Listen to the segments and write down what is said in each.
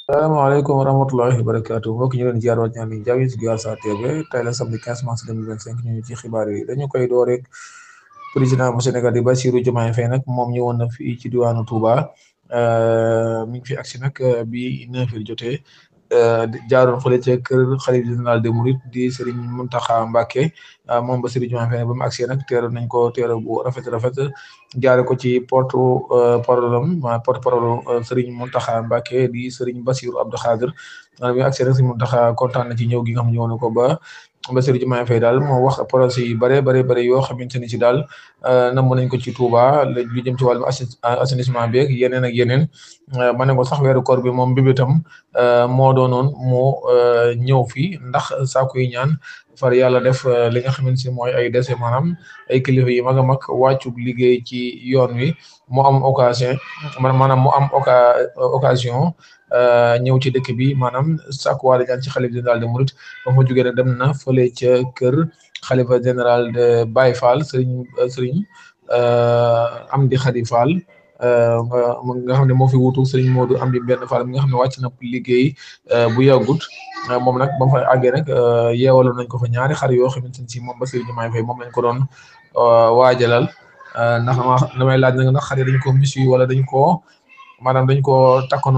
salaamaaleykum wa rahmatullahi wa barakaatu mbokk ñu leen ziar waat ñaan ni jaww ji Guiar TV tey la samedi 15 mars 2025 ñu ci xibaar yi dañu koy door rek président bu Sénégal di Bassirou Diomaye Faye nag moom ñëwoon na fii ci diwaanu Touba mi ngi fi agsi nag bi 9h jotee jaaroon fële ca kër xalif général des Mourides di Serigne Mountakha Mbacké moom Bassirou Diomaye Faye ba mu agsi nag teeru nañ ko teeru bu rafet jaare ko ci porte-parole Serigne Mountakha Mbacké di Serigne Bassirou Abdou Khadre bi mu agsi nag Serigne Mountakha kontaan na ci ñëw gi nga xam ne ñëw na ko ba Bassirou Diomaye Faye daal moo wax projet yu bare yoo xamante ni ci daal namm nañ ko ci Touba lu jëm ci wàllum assainissement beeg yeneen ak yeneen ma ne ko sax weeru koor bi moom bibitam moo doonoon moo ñëw fii ndax saaku yi ñaan far yàlla def li nga xamante ni mooy ay dese maanaam ay kilifa yi mag a mag wàccub liggéey ci yoon wi mu am occasion ñëw ci dëkk bi maanaam sàkkuwaale ñaan ci xalifa général de Mouride ba fa jógee nag dem na fële ca kër xalifa général de Baye Fall Serigne Amdi Khady Fall nga xam ne moo fi wuutu Serigne Modou Amdi benn Fall mi nga xam ne wàcc na liggéey bu yàggut moom nag ba mu fa àggee nag yeewaloon nañ ko fa ñaari xar yoo xamante ne si moom Bassirou Diomaye Faye moom lañ ko doon waajalal ndax damay laaj nag ndax xar yi dañ ko misu wala dañ ko takkoon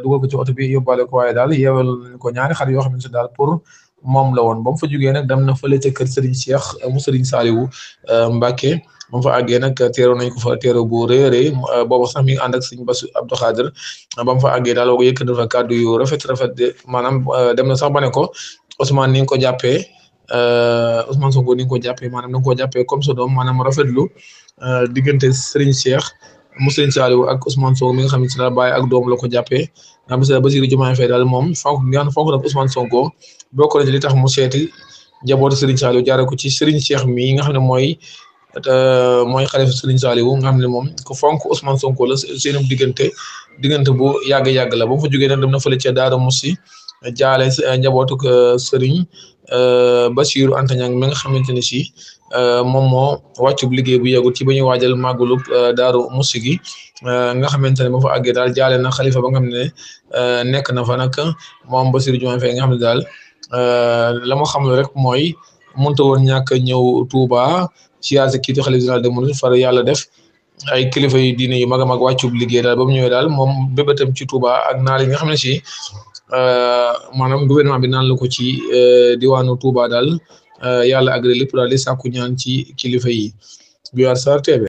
dugal ko ci oto bi yóbbaale ko waaye daal yeewal nañ ko ñaari xar yoo xamante ne daal pour moom la woon ba mu fa jógee nag dem na fële ca kër Serigne Cheikh mu Serigne Saliou Mbacké ba mu fa àggee nag teeroo nañ ko fa teeroo bu rëy boobu sax mi ngi ànd ak Serigne Bassirou Abdou Khadre ba mu fa àggee daal boo ko yëkkati fa kàddu yu rafet de maanaam dem na sax ba ne ko Ousmane ni nga ko jàppee Ousmane Sonko ni nga ko jàppee maanaam da nga koo jàppee comme sa doom maanaam rafetlu diggante Serigne Cheikh mu Serigne Saliou ak Ousmane Sonko mi nga xam ne si daal bàyyi ak doom la ko jàppee ndax Bassirou Diomaye Faye daal moom fonk nag Ousmane Sonko bokk na ci li tax mu seeti njabootu Serigne Saliou jaare ko ci Serigne Cheikh mi nga xam ne mooy xalifa Serigne Saliou nga xam ne moom ku fonk Ousmane Sonko la seen diggante bu yàgg la ba mu fa jógee nag dem na fële ca Daara Moussi jaale njabootu Serigne Bassirou Anta Niang mi nga xamante ne si moom moo wàccub liggéey bu yàggut ci ba ñuy waajal màggalub Daaru Musi gi nga xamante ne ba fa àggee daal jaale na xalifa ba nga xam ne nekk na fa nag moom Bassirou Diomaye Faye nga xam ne daal la ma xam rek mooy mënta woon ñàkk ñëw Touba siyaare kiitu xalifa général des Mourides far yàlla def ay kilifa yu diine yu mag a mag wàccub liggéey daal ba mu ñëwee daal moom bébétam ci Touba ak naal yi nga xam ne si maanaam gouvernement bi naan la ko ci diwaanu Touba daal yàlla agréé lépp daal di sàkku ñaan ci kilifa yi Guiar TV